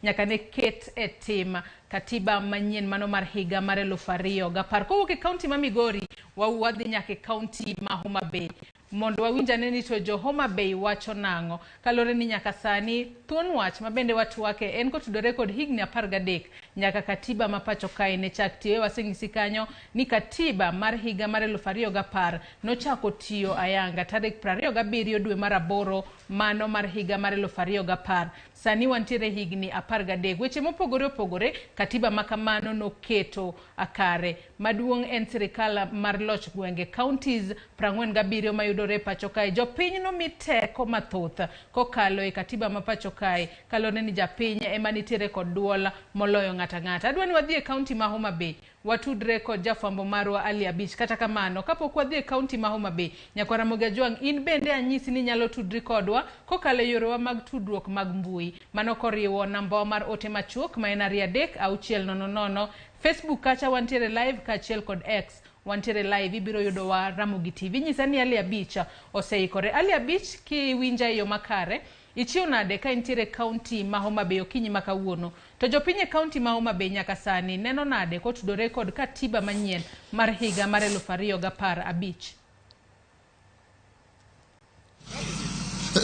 Nyaka ne ket e tim katiba manyien mano mar higa mar 2010. Kowuok e kaunti ma Migori, wadhi nyaka e kaunti ma Homa Bay mondo wawinj ane ni to jo Homa Bay wacho nang'o. Kaluwore ni nyaka sani thuon wach ma bende watwake en kotudore kod higni 13 nyaka katiba ma pacho kae ne chak tiyo. Waseng'isi kanyo ni katiba mar higa mar 2010 nochako tiyo ayanga tarik 27 dwe mar aboro mano mar higa mar 2010. Sani wantiere higni 13. Weche mopogore opogore katiba ma kamano noketo kare. Maduong' en sirikal mar loch gwenge counties 47 mayudore e pacho kae. Jopiny nomi teko mathoth kokalo e katiba ma pacho kae kaluwore ni japiny ema nitiere kod duol moloyo ng'ato ang'ata. Adwa ni wadhi e kaunti ma Homa Bay watudre kod jafwambo marwa Ali Abich. Kata kamano, kapok wadhi e kaunti ma Homa Bay, Nyakwar Ramogi Ajwang', in bende anyisi ni inyalo tudri kodwa kokalo e yorewa mag tudruok mag mbui. Mano koriwo nambawa mar ote machuok ma en 23600. Facebook kacha wantiere live kaachiel kod X wantiere live, ibiro yudowa Ramogi TV. Nyisa ni Ali Abich oseikore. Ali Abich, kiwinja e yo makare, ichiew nade ka intiere e kaunti ma Homa Bay okinyi ma kawuono? To jopiny e kaunti ma Homa Bay nyaka sani neno nade kotudore kod katiba manyien mar higa mar 2015?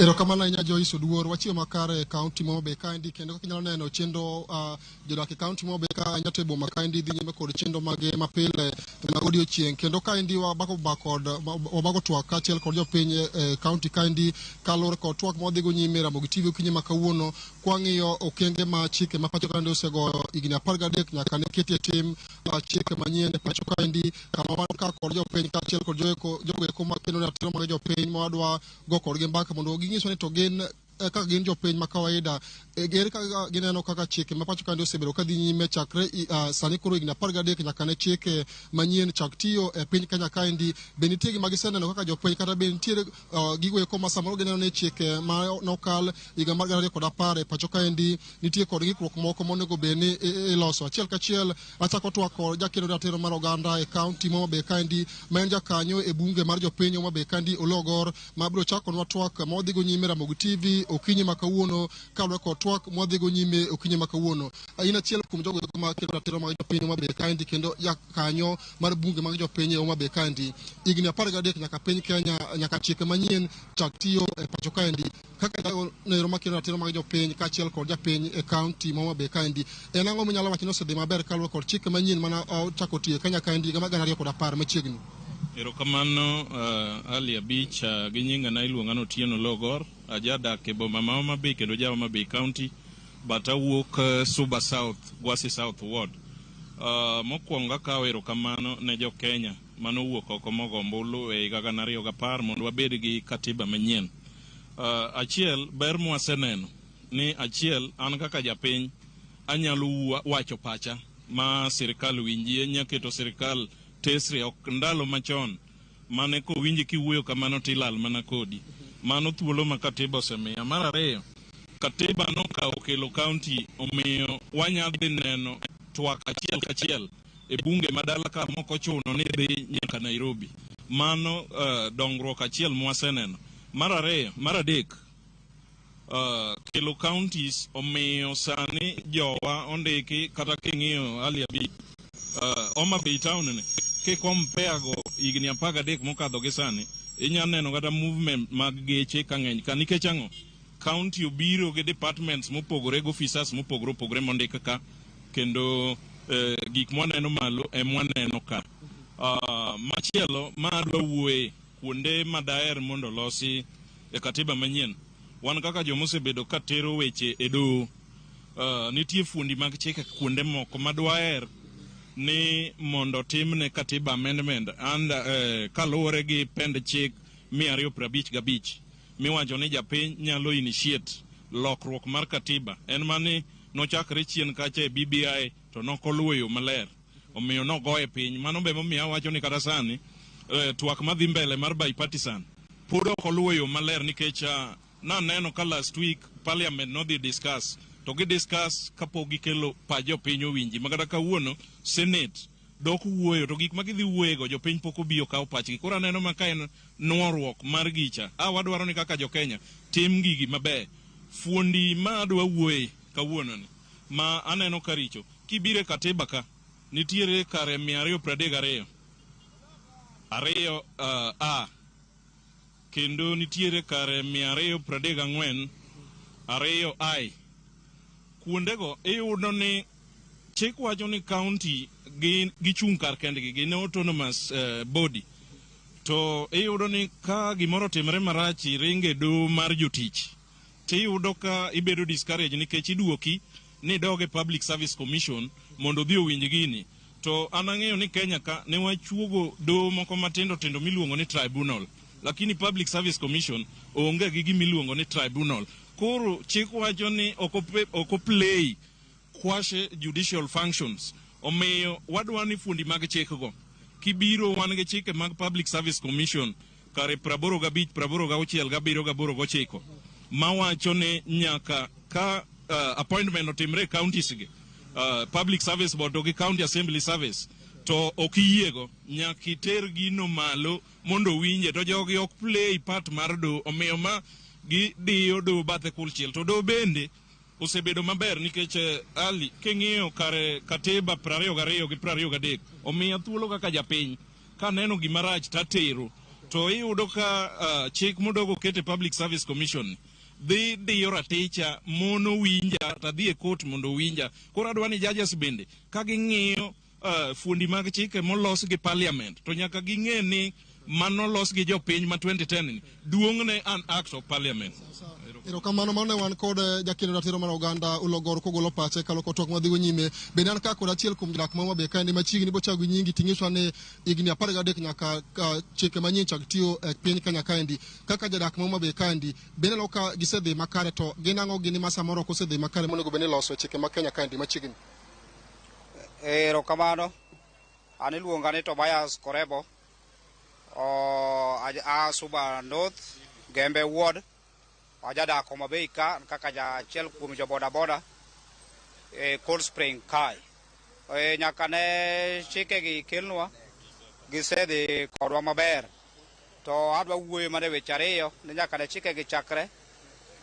Erokamano ahinya Joyce Oduor. Wachiew makare e kaunti ma Homa Bay kaendi kendo kaka inyalo neno chenro jodak e kaunti ma Homa Bay ka ahinya to e boma kaendi dhi nyime kod chenro mage mapile mag odiochieng'. Kendo kaendi wabago kod wabago twak kaachiel kod jopiny e kaunti kaendi kaluwore kod twak ma wadhigo nyime Ramogi TV okinyi ma kawuono kwang'iyo okenge ma chike ma pacho kaendi osegoyo higni 13 nyaka ne ketie tim chike manyien e pacho kaendi kama wan ka kod jopiny kaachiel kod jogo eko makendo ratiro mag jopiny ma wadwa go kodgi mbaka mondo ginyiswa ni to gin kaka gin jopiny ma kawaida ere kaka gineno kaka chike ma pacho kaendi osebedo ka dhi nyime chakre sani koro higni 13 nyaka ne chike manyien chak tiyo e piny Kenya kaendi. Be nitie gima giseneno kaka jopiny kata be nitiere gigo eko ma samoro gineno ni chike ma nokal higa mar 2010 e pacho kaendi nitie kod ng'ikruok moko monego bed ni iloso. Achiel kachiel achako twak kod jakeno ratiro mar oganda e kaunti ma Homa Bay kaendi ma en jakanyo e bunge mar jopiny Homa Bay kaendi Oloo Gor ma biro chakonwa twak ma wadhigo nyime Ramogi TV okinyi ma kawuono kaluwore kod twak ma wadhigo nyime okinyi ma kawuono. In achiel kuom jogo ma kedo ratiro mag jopiny Homa Bay kaendi kendo jakanyo mar bunge mag jopiny e Homa Bay kaendi. Higni 13 nyaka piny Kenya nyaka chike manyien chak tiyo e pacho kaendi kaka jago makedo ratiro mag jopiny kaachiel kod japiny e kaunti ma Homa Bay kaendi. En ang'o minyalo wacho ni osedhi maber kaluwore kod chike manyien mana ochako tiyo e Kenya kaendi higa mar 2010 machiegni? Erokamano Ali Abich, gi nyinga na iluonga ni Otieno Oloo Gor, ajadak e boma ma Homa Bay kendo ja Homa Bay County, but awuok Suba South, Gwasi South Ward. Mokwongo akawo erokamano ne jo Kenya manowuok oko mogo ombulu e higa 2010 mondo wabed gi katiba manyien. Achiel, ber mwaseneno ni achiel, an kaka japiny anyalo wacho pacha ma sirikal winjie, nyaketo sirikal tesre, ok ndalo machon mane kowinji kiwuoyo kamano tilal mana kodi. Mano thuolo ma katiba osemiya. Mar ariyo, katiba nokawo kelo county, omiyo wanya dhi neno twak achiel kachiel e bunge madala ka mok ochuno ni dhi nyaka Nairobi. Mano dongruok achiel mwaseneno. Mar ariyo, mar adek, kelo counties omiyo sani jowa ondiki kata king'iyo Ali Abich, Homa Bay town ni kikompare go higni 13 mokadho gi sani, inya neno kata movement mag geche ka ng'eny ka. Nikech ang'o? County obiro gi departments mopogore gi officers mopogore opogore mondik ka, kendo gik mwaneno malo emwaneno ka. Machielo ma adwa wuoye kuonde ma daher mondo olosi e katiba manyien, wan kaka joma osebedo ka tero weche e doho, nitie fuondi mag chike kuonde moko ma dwaher ni mondo timne katiba amendment and kaluwore gi pend chik 255 miwacho ni japiny nyalo initiate lokruok mar katiba. En mani nochakre chien kacha e BBI to nokoluwo yo maler, omiyo nogoye piny. Mano be momiyo awacho ni kata sani twak madhi mbele mar bipartisan pod ok oluwo yo maler, nikech naneno ka last week parliament nodhi discuss to gi discuss kapok gikelo pach jopiny owinji, ma kata kawuono senate dok wuoyo to gik ma gidhi wuoyego jopiny pok obiyo kawo pachgi. Koro aneno ma ka en nuoruok mar gicha. Wadwaro ni kaka jo Kenya tim gigi maber. Fuondi ma adwa wuoye kawuono ni Ma aneno ka richo. Kibiro e katiba ka, nitiere kare 232 ariyo a kendo nitiere kare 234 2 i. Kuondego iyudo ni chik wacho ni county gin gichung' kar kendgi, gin autonomous body. To iyudo ni ka gimoro otimore marach iringe doho mar jotich, tiyudo ka ibedo discourage nikech iduoki ni dog e Public Service Commission mondo odhi owinj gini. To an ang'eyo ni Kenya ka ne wachuogo doho moko matindo tindo miluongo ni tribunal, lakini Public Service Commission onge gi gimiluongo ni tribunal. Koro chik wacho ni ok play quasi judicial functions. Omiyo wadwa ni fuondi mag chik go kibiro wan gi chike mag Public Service Commission kare 85, 86, 7, 8, 9 mawacho ni nyaka ka appointment otimre e counties gi, Public Service Board to gi County Assembly Service, to ok iyiego, nyaka iter gino malo mondo owinje. To jogi ok play part mar doho, omiyo ma gidiyo doho bathe kulchiel. To doho bende osebedo maber nikech Ali, king'iyo kare katiba 22 gi 23, omiya thuolo kaka japiny kaneno gima rach tatero. To iyudo ka chik modogo ket e Public Service Commission dhi diyo raticha mono winja tadhi e court mondo owinja. Koro adwa ni judges bende ka ging'iyo fuondi mag chike molos gi parliament, to nyaka ging'e ni mano los gi jopiny ma 2010 ni duong' ne an act of parliament. Erokamano. Mano ne wan kod jakendo ratiro mar oganda Ulogor kogolo pache kalo kod twak madhi go nyime. Bende an ka kod achiel kuom jodak ma Homa Bay kaendi machiegni bochako gi nyingi ting'iswa ni higni 13 nyaka chike manyien chak tiyo e piny Kenya kaendi. Kaka jadak ma Homa Bay kaendi, bende ineno ka gisedhi makare, to gin ang'o gini ma samoro ok osedhi makare monego bed ni iloso e chike ma Kenya kaendi machiegni? Erokamano. An iluonga ni Tobias Korebo. A Suba North, Gembe Ward. Ajadak Homa Bay ka kaka ja achiel kuom jo boda boda e Cold Spring kae. Nyaka ne chikegi kelnwa, gisedhi kodwa maber. To adwa wuoyo mana e weche ariyo ni nyaka ne chikegi chakre.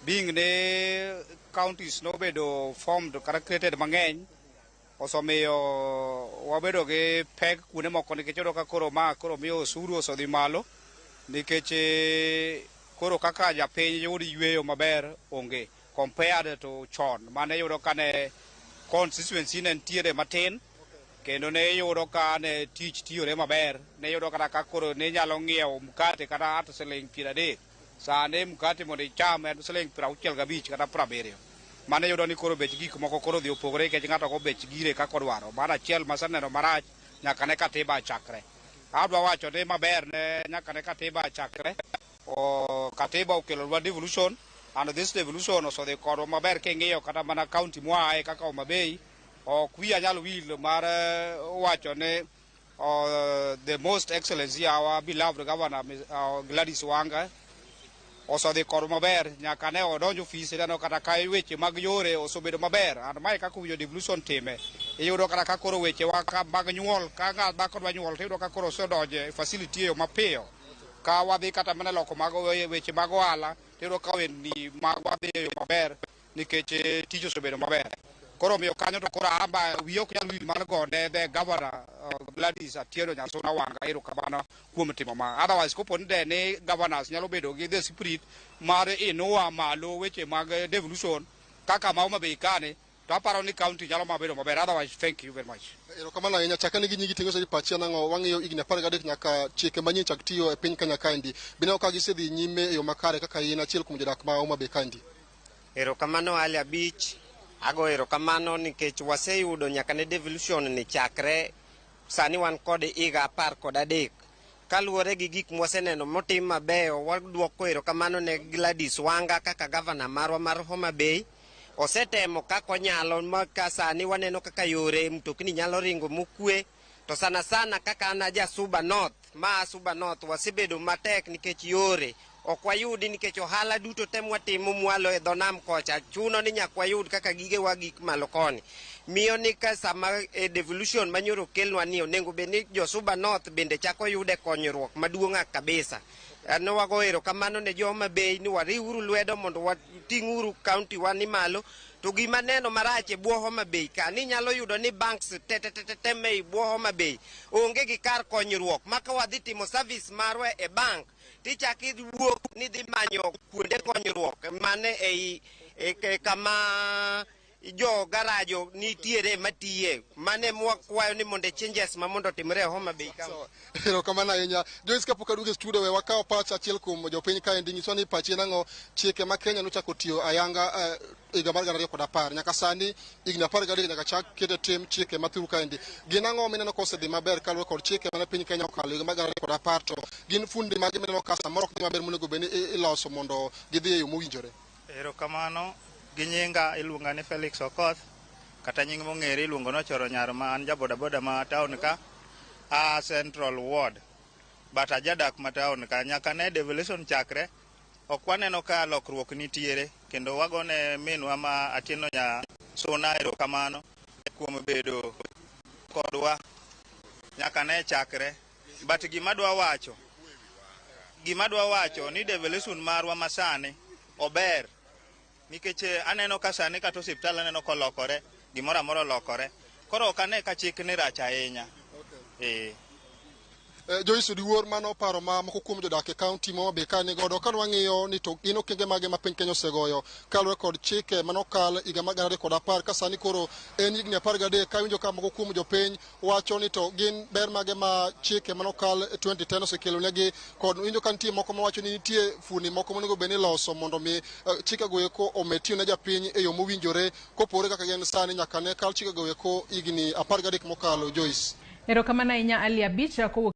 Being ni counties nobedo formed kata created mang'eny, osemiyo wabedo gi pek kuonde moko, nikech iyudo ka koro ma koro miyo osuru osedhi malo, nikech koro kaka japiny yud yweyo maber onge compared to chon mane iyudo ka ne constituency ne nitiere matin, kendo ne iyudo ka ne tich tiyore maber. Ne iyudo kata ka koro ne inyalo ng'iewo mkate kata at siling 30. Sani mkate mondo icham en siling 65 kata 70. Mano iyudo ni koro bech gik moko koro odhi opogore, nikech ng'ato go bech gire kaka odwaro. Mano achiel maseneno marach nyaka ne katiba chakre. Adwa wacho ni maber ne nyaka ne katiba chakre o, katiba okelonwa devolution, and this devolution osedhi kodwa maber. King'iyo kata mana county mwaaye kaka Homa Bay, ok wiya nyal wil mar wacho ni the most excellency, our beloved governor, Gladys Wanga, osedhi kodwa maber nyaka ne odonj ofis. Ineno kata ka weche mag yore osebedo maber, and mae kaka owinjo devolution time. Iyudo kata ka koro wechewa ka mag nyuol, ka ng'at dhako dwa nyuol, tiyudo ka koro osedonjo e facility e yo mapiyo. Ka wadhi kata mana loko mag weche mag ohala, tiyudo ka wendni magwa dhi e yo maber, nikech tich osebedo maber. Koro omiyo kanyo to koro amba wiya ok nyal wil mar gone the governor, Gladys Atieno Nyasuna Wanga, erokamano kuom timo ma. Otherwise, kopo ni de ni governors nyalo bedo gi the spirit mar inua malo weche mag devolution kaka ma Homa Bay kani, to aparo ni county nyalo mabedo maber. Otherwise, thank you very much. Erokamano ahinya. Chaka nigi nyingi ting'o ni pachi en ang'o? Wang'iyo higni 13 nyaka chike manyien chak tiyo e piny Kenya kaendi. Bende ka gisedhi nyime e yo makare kaka in achiel kuom jodak ma Homa Bay kaendi? Erokamano Ali abich. Ago erokamano nikech waseyudo nyaka ne devolution ni chakre sani wan kod higa 13. Kaluwore gi gik mwaseneno motim mabeyo, waduoko erokamano ne Gladys Wanga kaka gavana marwa mar Homa Bay. Osetemo kaka onyalo ma ka sani waneno kaka yore mtokni nyalo ringo mokwe. To sana sana kaka an aja Suba North, ma Suba North wasebedo matek nikech yore ok wayudi, nikech ohala duto te mwatimo mwalo e dho nam kocha chuno ni nyaka wayud kaka gigewa gik malo koni. Miyo ni ka sama e devolution manyoro okelnwa ni onego bed ni jo Suba North bende chako yude konyruok maduong' kabisa. Ne wago erokamano ne jo Homa Bay ni wariwuru lwedo mondo wating'uru county wa ni malo. To gima neno marach e bwo Homa Bay ka ni inyalo yudo ni banks te te te te me bwo Homa Bay onge gi kar konyruok ma ka wadhi timo service marwa e bank tichak iwuok ni dhi manyo kuonde konyruok mane ei e, kama jo garajo nitiere matiye mane mwakwayo ni mondo changes ma mondo otimre e Homa Bay County. Erokamano ahinya. Joyce, kapok aduogo e studio, we wakaw pach achiel kuom jopiny kaendi. Nyiswa ni pachi en ang'o? Chike ma Kenya nochako tiyo ayanga higa mar 2010 nyaka sani higni 13 nyaka chak ket e tim chike ma thuru kaendi. Gin ang'o mineno ka osedhi maber kaluwore kod chike mane piny Kenya okalo higa mar 2010 to gin fundi mage mineno ka samoro ok dhi maber monego bed ni iloso mondo gidhi e yo mowinjore? Erokamano. Gi nyinga iluonga ni Felix Okoth, kata nying mong'ere iluongo ni Ochoro Nyar ma an ja bodaboda ma town ka, a Central Ward. But ajadak ma town ka. Nyaka ne devolution chakre, ok waneno ka lokruok nitiere, kendo wagone minwa ma Atieno Nya Suna erokamano kuom bedo kodwa nyaka ne chakre. But gima dwa wacho ni devolution marwa masani ober nikech aneno ka sani kata osiptal aneno kolokore, gimoro amora olokore, koro ok ane ka chik ni rach ahinya. Joyce Odiwuor, mano paro ma moko kuom jodak e kaunti ma Homa Bay ka ni godo ka wang'iyo ni to gin okenge mage ma piny Kenya osegoyo kaluwore kod chike manokal higa mar 2010 ka sani koro en higni 13 ka winjo ka moko kuom jopiny wacho ni to gin ber mage ma chike manokal 2010 osekelo negi kod winjo ka nitie moko mawacho ni nitie fuoni moko monego bed ni iloso mondo mi chikego eko omed tiyo ne japiny e yo mowinjore kopogore kaka gin sani nyaka ne kal chikego eko higni 13 mokalo. Joyce. Erokamano ahinya, Ali Abich, kowuok.